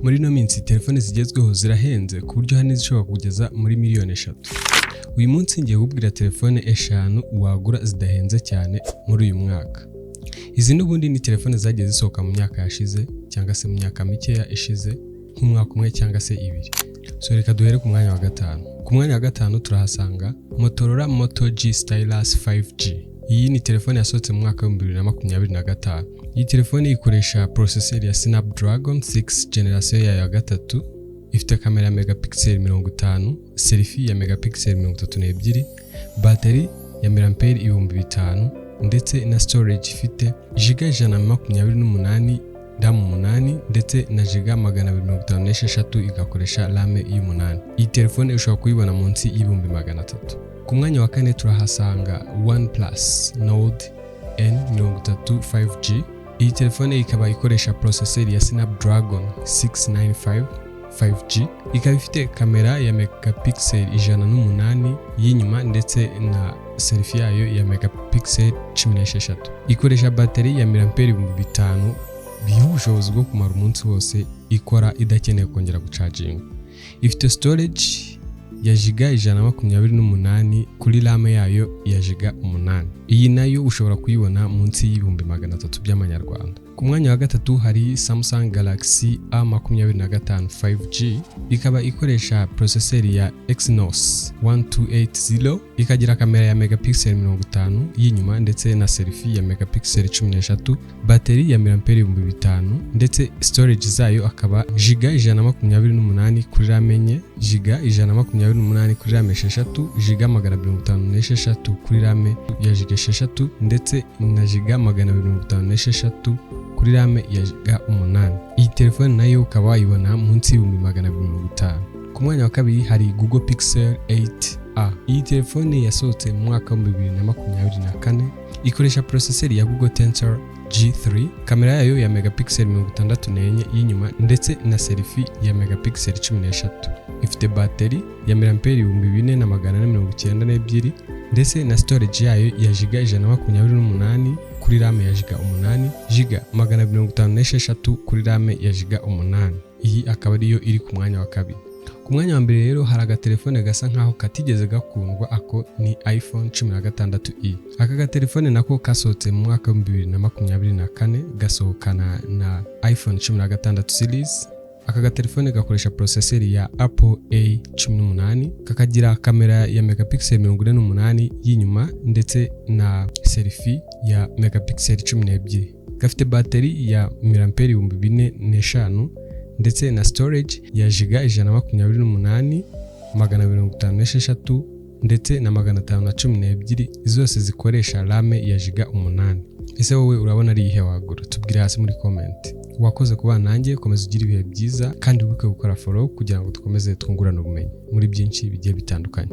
Muri ino minsi telefone zigezweho zirahenze, ku buryo hari n'izishobora kugeza muri miliyoni 3. Uyu munsi ngiye kukubwira telefone eshanu wagura zidahenze cyane muri uyu mwaka. Izi n'ubundi ni telefone zagiye zisohoka mu myaka yashize cyangwa se mu myaka mikeya ishize, nk'umwaka umwe cyangwa se ibiri. So reka duhere ku mwanya wa gatanu. Ku mwanya wa gatanu turahasanga Motorola Moto G Stylus 5G. Iyi ni telefone yasohotse mu mwaka wa 2025. Iyi telefone ikoresha processor ya Snapdragon 6 generation yayo ya gatatu. Ifite kamera ya megapixel 50, selfie ya megapixel 32, bateri ya milliampere 5000, ndetse na storage ifite giga 128 RAM 8, ndetse na giga 256, igakoresha RAM y'umunani. Iyi telefone ushobora kuyibona munsi y'ibihumbi 300. Ku mwanya wa kane turahasanga OnePlus Nord N30 5G. Iyi telefone ikaba ikoresha processor ya Snapdragon 695 5G, ikaba ifite kamera ya megapixel 108 y'inyuma, ndetse na selfie yayo ya megapixel 16. Ikoresha bateri ya milliampere 5000, biha ubushobozi bwo kumara umunsi wose ikora idakeneye kongera gucaginga. Ifite storage ya giga 128 kuri RAM yayo ya giga 8. Iyi nayo ushobora kuyibona munsi y'ibihumbi 300 by'amanyarwanda. Ku mwanya wa gatatu hari Samsung Galaxy A25 5G, ikaba ikoresha processor ya Exynos 1280, ikagira kamera ya megapixel 50 y'inyuma, ndetse na selfie ya megapixel 13, bateri ya milliampere 5000, ndetse storage zayo akaba giga 128 kuri RAM 4, giga 128 kuri RAM 6, giga 256 kuri RAM ya giga 6, ndetse na giga 256 kuri RAM ya giga 8. Iyi telefone nayo ukaba wayibona munsi y'ibihumbi 250. Ku mwanya wa kabiri hari Google Pixel 8a. Iyi telefone yasohotse mu mwaka wa 2024. Ikoresha processor ya Google Tensor G3, kamera yayo ya megapixel 64 y'inyuma, ndetse na selfie ya megapixel 13. Ifite bateri ya milliampere 4492, ndetse na storage yayo ya giga 128 kuri RAM ya giga 8, giga 256 kuri RAM ya giga 8. Iyi akaba ariyo iri ku mwanya wa kabiri. Ku mwanya wa mbere rero hari agatelefone gasa nkaho katigeze gakundwa, ako ni iPhone 16e. Aka gatelefone nako kasohotse mu mwaka wa 2024, gasohokana na iPhone 16 series. Aka gatelefone gakoresha processor ya Apple A18, kakagira kamera ya megapixel 48 y'inyuma, ndetse na selfie ya megapixel 12. Gafite bateri ya milliampere 4005, ndetse na storage ya giga 128, 256, ndetse na 512, zose zikoresha RAM ya giga 8. Ese wowe urabona ari iyihe wagura? Tubwire hasi muri comment. Wakoze kubana nanjye, komeza ugire ibihe byiza, kandi wibuke gukora follow kugira ngo dukomeze twungurane ubumenyi muri byinshi bigiye bitandukanye.